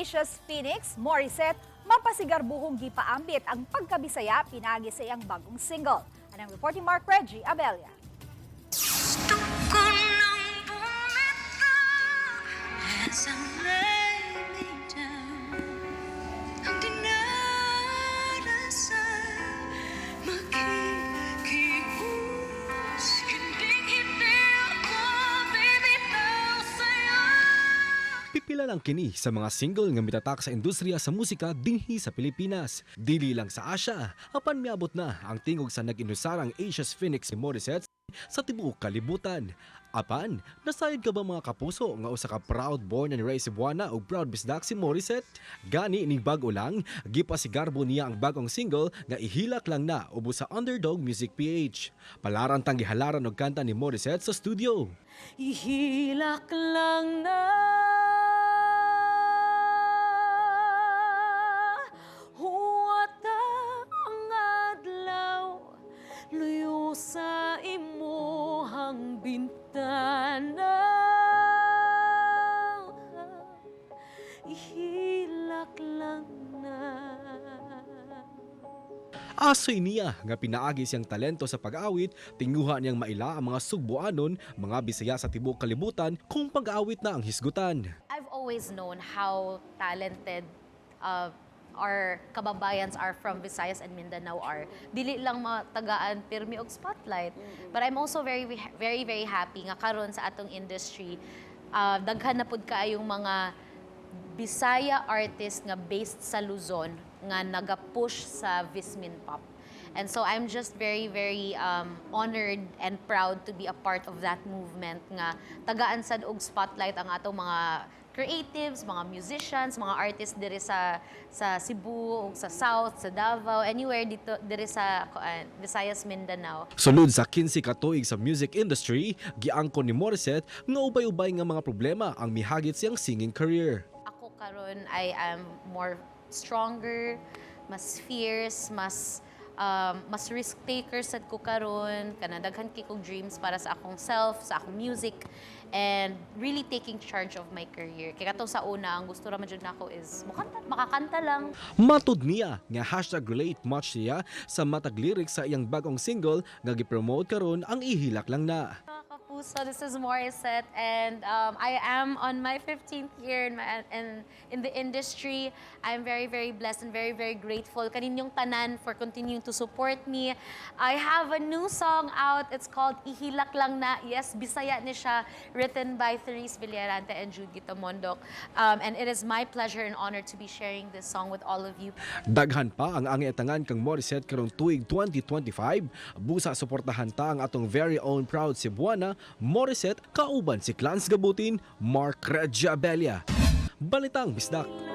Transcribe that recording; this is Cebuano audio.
Asia's Phoenix, Morissette, mapasigarbuhong gipaambit ang pagkabisaya pinaagi sa iyang bagong single. Anang report ni Mark Reggie Abella. Gusto ko nang bumitaw as I lay me down. Ang dinarasal makikius. Hinding-hindi ako bibitaw sa'yo. Pipila lang kini sa mga single nga mitatak sa industriya sa musika dinhi sa Pilipinas. Dili lang sa Asia, apan miabot na ang tingog sa nag-inusarang Asia's Phoenix si Morissette sa tibuok kalibutan. Apan, nasayod ka ba, mga kapuso, nga usa ka proud born and raised Cebuana ug proud bisdak si Morissette? Gani ning bag-o lang, gipasigarbo niya ang bagong single nga "Ihilak Lang Na" ubos sa Underdog Music PH. Palaran tang gihalaran og kanta ni Morissette sa studio. Ihilak lang na Huwata ang adlaw, luyo sa imuhang bintana. Ihilak lang na. Asoy niya nga pinaagi siyang talento sa pag-awit, tinguha niyang maila ang mga Sugbuanon, mga Bisaya sa tibuok kalibutan kung pag-awit na ang hisgutan. I've always known how talented our kababayans are from Visayas and Mindanao are. Dili lang matagaan pirmi og spotlight. But I'm also very, very, very happy nga karon sa atong industry, daghan na pud kaayong mga Bisaya artist nga based sa Luzon nga naga-push sa Vismin Pop. And so I'm just very, very honored and proud to be a part of that movement nga tagaan sad og spotlight ang atong mga creatives, mga musicians, mga artists diri sa Cebu, ug sa South, sa Davao, anywhere dito diri sa kuan, Visayas, Mindanao. Sulod sa 15 ka tuig sa music industry, giangkon ni Morissette nga ubay-ubay nga mga problema ang mihagit siyang singing career. Ako karon, I am more stronger, mas fierce, mas risk taker sad ko karon, kana daghan kay kog dreams para sa akong self, sa akong music and really taking charge of my career. Kay katong sa una, ang gusto ra man jud nako is mukanta, makakanta lang. Matud niya nga #RelateMuch siya sa matag lyrics sa iyang bagong single nga gipromote karon, ang "Ihilak Lang Na." Mga kapuso, this is Morissette and I am on my 15th year in the industry. I'm very, very blessed and very, very grateful kaninyong tanan for continuing to support me. I have a new song out. It's called "Ihilak Lang Na." Yes, Bisaya ni siya, written by Therese Villarante and Jude Gitamondoc. And it is my pleasure and honor to be sharing this song with all of you. Daghan pa ang angay-atangan kang Morissette karong tuig 2025. Busa suportahan ta ang atong very own proud Cebuana, Morissette, kauban si Clans Gabutin, Mark Regia Abella. Balitang Bisdak.